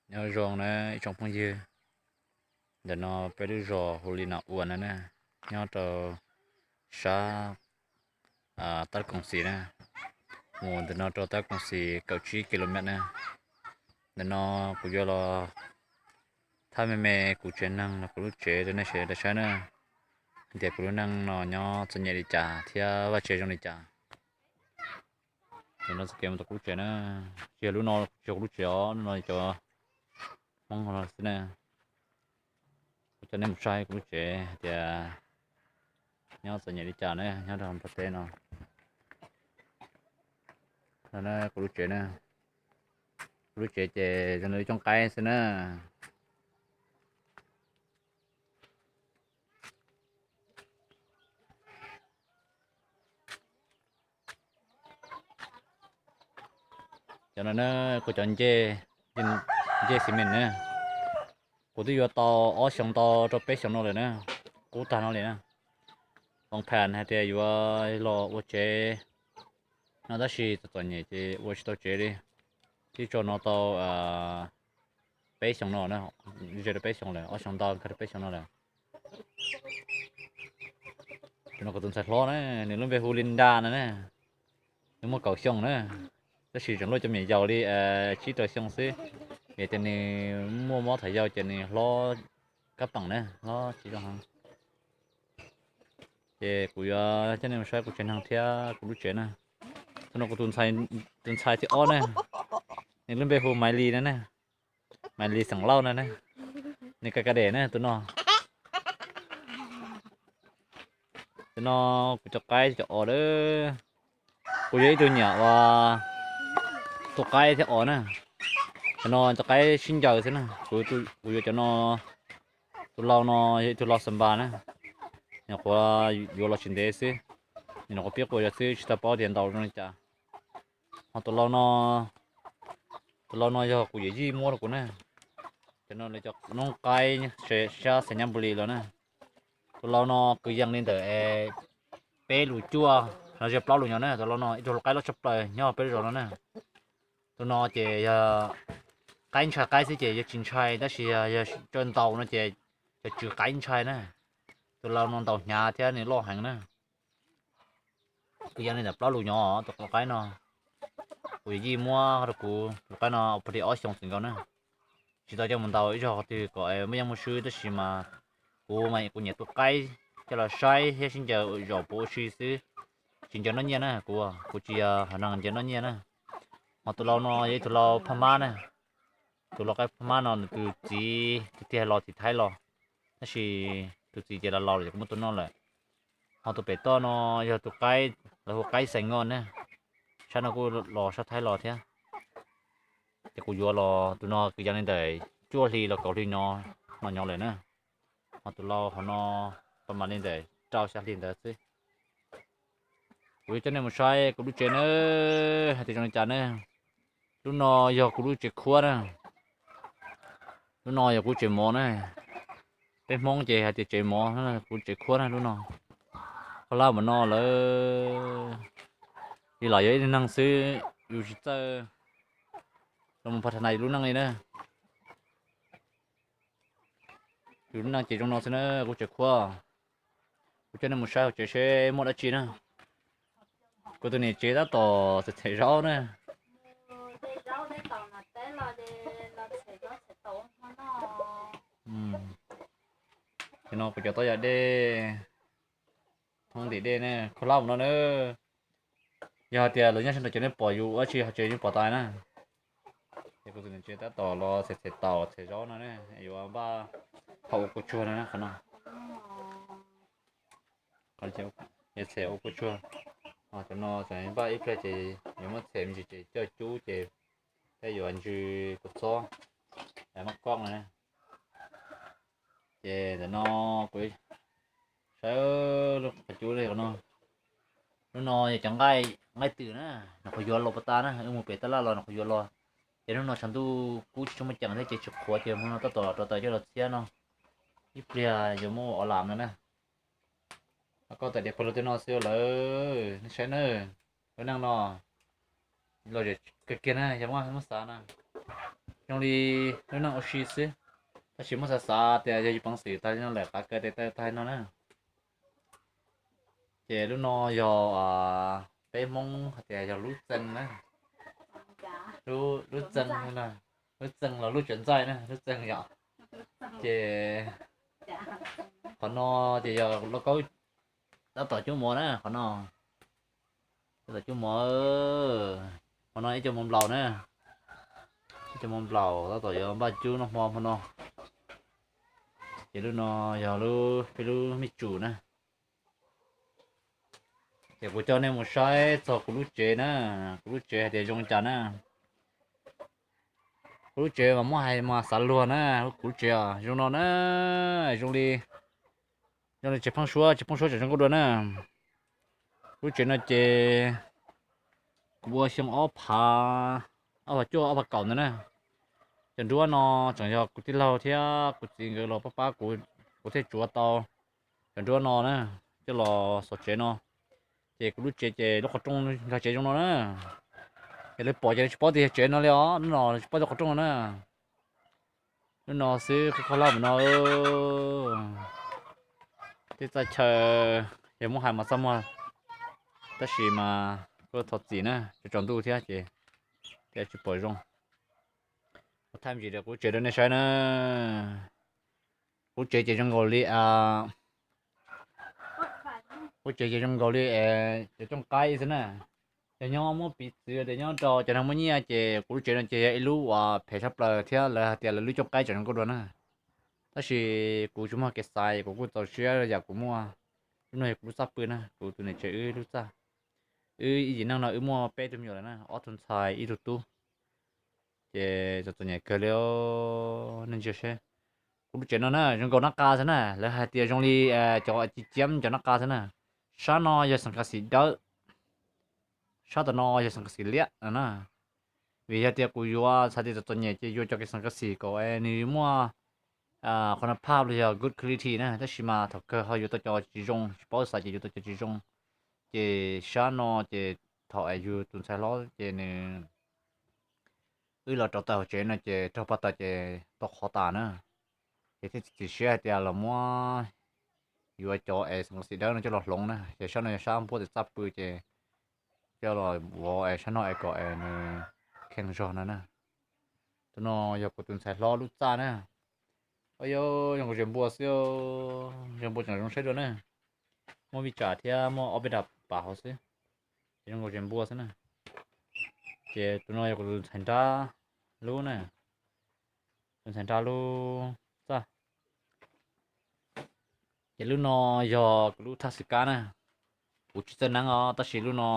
Nyob zoo na ib tsoom phooj ywg, ntawm no peb lub zos hu li Nom Uas no na, nyob rau sab Tab Koom Xis na, mus ntawm no rau Tab Koom Xis kaum tsib ki lus mev na. Ntawm no kuv yuav los thab me me kuv tsev neeg los kuv lub tsev rau nej sawv daws saib na, hais tias kuv lub neej no nyob txom nyem li cas thiab vaj tsev zoo li cas. Ntawm no txoj kev mus rau kuv lub tsev na, tsis yog lub no, tsis yog kuv lub tsev os, lub no cov Hmoob no xwb na. Kuv coj nej mus saib kuv lub tsev hais tias nyob txom nyem li cas na, nyob rau nplog teb no. No na kuv lub tsev na, kuv lub tsev ces zoo li coob qaib xwb na. Cov no na, kuv cov ncej, ncej xi men na, kuv twb yuav tau ob xyoos ntau rau peb xyoos no lawm na, kub tag no li na. Oos phan hais tias yuav los ua tsev no tab sis txom txom nyem ces ua tsis tau tsev li. Twb tso no tau peb xyoos no na, ze rau peb xyoos lawm, ob xyoos ntau nkag rau peb xyoos no lawm. Tus no kuv tus ntxhais hlob na, nws lub npe hu Linda no na, nws muaj kaum xyoo na, tab sis tseem luaj cov me nyuam yaus li tsib rau xyoo xwb, vim tias nws muaj mob thaum yau ces nws hlob kab peem na, hlob tsis zoo heev. Ces kuv yuav coj nej mus saib kuv tsev neeg thiab kuv lub tsev na. Tus no kuv tus ntxhais, tus ntxhais thib ob na, nws lub npe hu Maiv Lis no na, Maiv Lis xeem Lauj no na, nws ka ka dem na tus no. Tus no kuv cov qaib cov os lawm. Kuv yog ib tug nyiam uas tu qaib thiab os na. Cov no cov qaib sib ncaws xwb na. Kuv yuav cov no, tus lau no yog ib tug lau xa npas na, nyuam qhuav yuav los tsis ntev xwb, nyuam qhuav pib quas yog xwb tsis tau paub tias ntaus zoo li cas. Ho tus lau no, tus lau no yog kuv yawm yij muab rau kuv na. Cov no lawv cov noob qaib sab Xais Nyab Npus Lis los na. Tus lau no kwv yees li ntawm peb lus cuaj los ze plaub lus nyob na. Tus lau no ib tug lau qaib loj tshaj plaws nyob peb lub zos no na. Tus no ces yog qaib ntshai qaib xwb ces yog tsis ntshai, tab sis yog tso ntaus no ces yog tsw qaib ntshai na. Tus lau no ntaus hnyav thiab nws loj heev na. Kwv yees li ntawm plaub lus nyob tus lau qaib no. Kuv yawm yij muab rau kuv tus qaib no pag di ob xyoos txwm nkaus na. Tsis tau coj mus ntaus ib zaug qhov twg kom muaj yeej muaj swb, tab sis mas kuv mas kuv nyiam tu qaib coj los saib thiab sib ncaws zaum puav ua si xwb, tsis ncaws noj nyiaj na. Kuv, kuv tsis yog hom neeg ncaws noj nyiaj na. Ho tus lau no yog ib tug lau phaj mab na, tus lau qaib phaj mab no nws tus txiv tiag tiag los txiv Thaib los, tab sis tus txiv ces los laus lawm ces kuv muab tua noj lawm. Ho tus pem toj no yog tus qaib, lawv hu qaib Xais Ngoj na, sab no kuj los sab Thaib los thiab. Ces kuv yuav los tus no kwv yees li ntawm cuaj hli los kaum hli no, no nyob lawm na. Ho tus lau hauv no pab mam li ntawm rau xya hli ntawd xwb. Kuv yuav coj nej mus saib kuv lub tsev na, hais tias zoo li cas na. Lub no yog kuv lub tsev khuab na. Lub no yog kuv tsev mov na. Peb Hmoob ces hais tias tsev mov, kuv tsev khuab na lub no. Khaub hlab mus no lawm. Yus lam yog ib tug neeg xwb, yus tsis txawj los mus pha tha nas yus lub neej li na. Yus lub neej ces zoo no xwb na, kuv tsev khuab. Kuv coj nej mus saib hauv tsev seb muaj dab tsi na. Kuv tus niam tsev tab tom txhem txhem zaub na. Ces no kuv cov tob yog dej, hoob ntim dej na, khaub hlab mus no na. Yog hais tias lawv nyob sab nraud ces nej pom yus ua dab tsi hauv tsev yeej pom tas na. Ces kuv tus niam tsev tab tom los txhem txhem taum txhem zaub no ne, yuav npaj thaum ua kua tsuag no na, qhov no. Txhem ua kua tsuag, cov no tseem npaj ib pliag ces yuav muab txhem me ntsis ces coj cub ces thiab yuav ntsw kua txob, muab kob no. Ces ntawm no kuv saib lub qhov cub li no. Lub no yog cov nqaij, nqaij twm na, nws qhuav yuav los puag ta na, wb mus pem tab laj los nws qhuav yuav los. Ces hnub no tshav ntuj kub tsis tshua muaj ceem thiab ces tsis qhuav ces hmo no tab tom rau taws coj los txhiab no. Ib pliag yuav muab ua lam no na. Koj tais diav pawg lug tej no xwb lawm, nej saib na. Lub neej no los zem kawg kiag na, yog muab xav na. zoo li lub neej ua si xwb, tab sis muab xav xav tias yog yus peev xwm tag li no lawm qav kaw tes taw tag li no na. Ces lub no yog peb Hmoob hais tias yog lub txee na, lub txee, lub txee los lub tsev ntxaij na, lub txee yom. Ces qhov no ces yog lauj kaub tab tom cuab mov na, qhov no tab tom cuab mov. Qhov no ib co mov nplaum na, ib co mov nplaum tab tom yuav npaj cub noj hmo hmo no. Ces lub no yog lub, peb lub me tsum na. Ces kuv coj nej mus saib txog kuv lub tsev na, kuv lub tsev hais tias zoo li cas na. Kuv lub tsev mas muab hais mas xav luag na, kuv lub tsev zoo no na, zoo li, zoo li tsev pheeb suab, tsev pheeb suab tseem zoo nkauj dua na. Kuv lub tsev no ces kuv ua xyoo ob phav, ob phav cuaj ob phav kaum ntawd na. Cov nruab no tseem yog kuv tij laug thiab kuv txiv nkawd los pab pab kuv, kuv thiaj tsuav tau cov nruab no na, coj los xov tsev no. Ces kuv lub tsev ces lub qhov rooj nkag tsev zoo no na. Ces lawv pom ces lawv tsis paub tias yog tsev no li os, lub no tsis paub tias qhov rooj no na. Lub no xwb, qhov lab mus no. Tej txaj chaw yog muab hais mas txaj muag, tab sis mas kuj thov txim na, tsaus ntuj thiab ces thiaj tsis pom zoo. Ua thaij me ntsis rau kuv lub tsev rau nej saib na. Kuv lub tsev ces zoo nkaus li, kuv lub tsev ces zoo nkaus li cov cooj qaib xwb na. Yog nyob muab piv txwv tias nyob rau cov neeg muaj nyiaj ces kuv lub tsev no ces yog ib lub uas phem tshaj plaws thiab lawv hais tias lawv lub cooj qaib tseem zoo nkauj dua na. Tab sis kuv tsis muaj kev xaiv, kuv kuj txaus siab yam kuv muaj. Lub no yog kuv lub txaj pw na, kuv tus niam tsev wb lub txaj. Wb ib yim neeg no wb muaj peb tug me nyuam lawm na, ob tug ntxhais ib tug tub. Ces txom txom nyem kawg li, nej ntsia seb. Kuv lub tsev no na zoo nkaus nab qa xwb na, lawv hais tias zoo li cov ci ciab cov nab qa xwb na. Sab no yog xeem kas xim dawb, sab tom no yog xeem kas xim liab no na. Vim yog tias kuv yuav txhais tias txom txom nyem ces yuav cov xeem kas xim kom nws muaj qhov no phaj los yog good quality na, tab sis mas thaum kawg ho yuav tau cov tsis zoo, tsis paub xaiv ces yuav tau cov tsis zoo. Ces sab no ces thaum es yus tus ntxhais hlob ces nws, wb los rau tawm hauv tsev no ces raug paj tawm ces tau qhov tas na. Ces thiaj txiav txim siab hais tias los muab yuav cov es xeem kas xim dawb no coj los hloov na, ces sab no yog sab npuab tes txaj pw ces coj los vov es sab no es kom es nws kheej zog no na. Tus no yog kuv tus ntxhais hlob lub txaj na. Au yau, zoo nkaus zes npua xwb, zes npua tseem zoo saib dua na. Muaj vij tsam thiab muaj ob peb dag pas hauv xwb, ces zoo nkaus zes npua xwb na. Ces tus no yog kuv tus ntxhais nrab lub na, tus ntxhais nrab lub txaj. Ces lub no yog kuv lub thaj xwm kab na. Kuv tsis txawj neeb os, tab sis lub no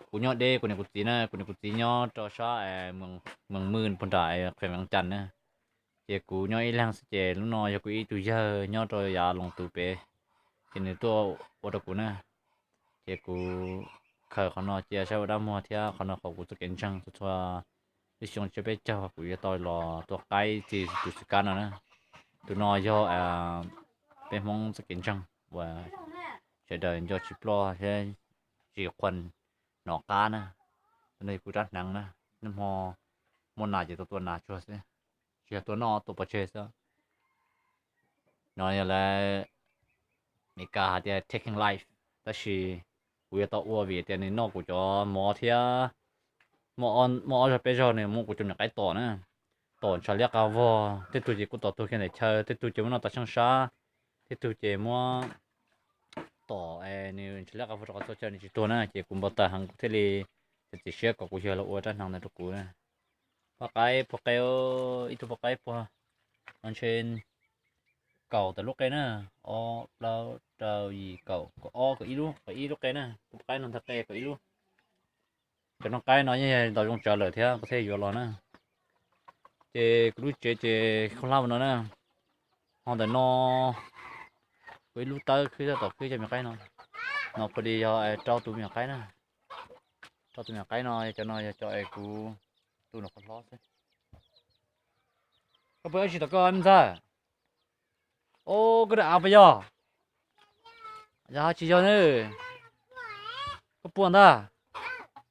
kuv nyob deb kuv niam kuv txiv na, kuv niam kuv txiv nyob rau sab Mees Mwj puag nram Qheem Vees Cas na. Ces kuv nyob ib leeg xwb ces lub no yog kuv ib tug yawg nyob rau yav Loos Tus pem, ces nws tuaj ua rau kuv na. Ces kuv khaws qhov no cia saib ua dab muag thiab qhov no qhov kuv txoj kev ntseeg txhua txhua lub xyoo tsiab peb caug kuv yuav tau los tua qaib txi tus xwm kab no na. Tus no yog peb Hmoob txoj kev ntseeg uas sawv daws nco tsis ploj thiab tsis qhuas hnov qab na. Tus no yog kuv rab hneev na, niaj hmo muaj nas ces tau tua nas tsuag xwb, tsis yog tua noj tua pov tseg xwb. No yog lawv Meskas hais tias taking life, tab sis kuv yuav tau ua vim tias nws noj kuv cov mov thiab muaj ob zaug peb zaug nws muab kuv cov me nyuam qaib tom na. Tom ntshav liab qab vog, tej tug ces kuj tom tuag kiag ntawm chaw, tej tug ces muab noj tas tsheej sab, tej tug ces muab tom nws ntshav liab qab vog rau qhov txhua chaw nws tsis tuag na, ces kuv npau taws heev kuv thiaj li txiav txim siab kom kuv yawg los ua rab hneev ntawd rau kuv na. Poj qaib puag qe, ib tug poj qaib puag no ntshe kaum tawm lub qe na, ob plaub rau yim kaum kaum ob kaum ib lub, kaum ib lub qe na, tus poj qaib no ntag qe kaum ib lub. Cov no qaib no yeej yog ntau zoo tsawv lawm thiab kuv thiaj yuav los na. Ces kuv lub tsev ces khaub hlab no na, ho ntawm no kuv ib lub tawb khwb txog tom khwb cov me nyuam qaib no, no pha li yog rau tus me nyuam qaib na, rau tus me nyuam qaib no, cov no yog cov es kuv tu nws qhov hlob xwb. Koj puas ua tsis tom koj me ntxawg? Os, koj rau av puas yog? Yog tsis yog ne? Koj puas ntag?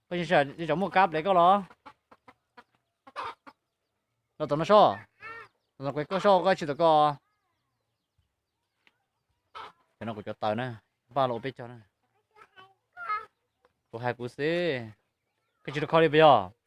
Koj tsis tsam muaj kab plev koj los? Tau tom no sob. Tom no kuv koj sob, koj tsis tau koj. Cov no kuv cov taws na, npaj los ua peb caug na. Kuv hais kuv xwb. Koj tsis rau kho li puas yog?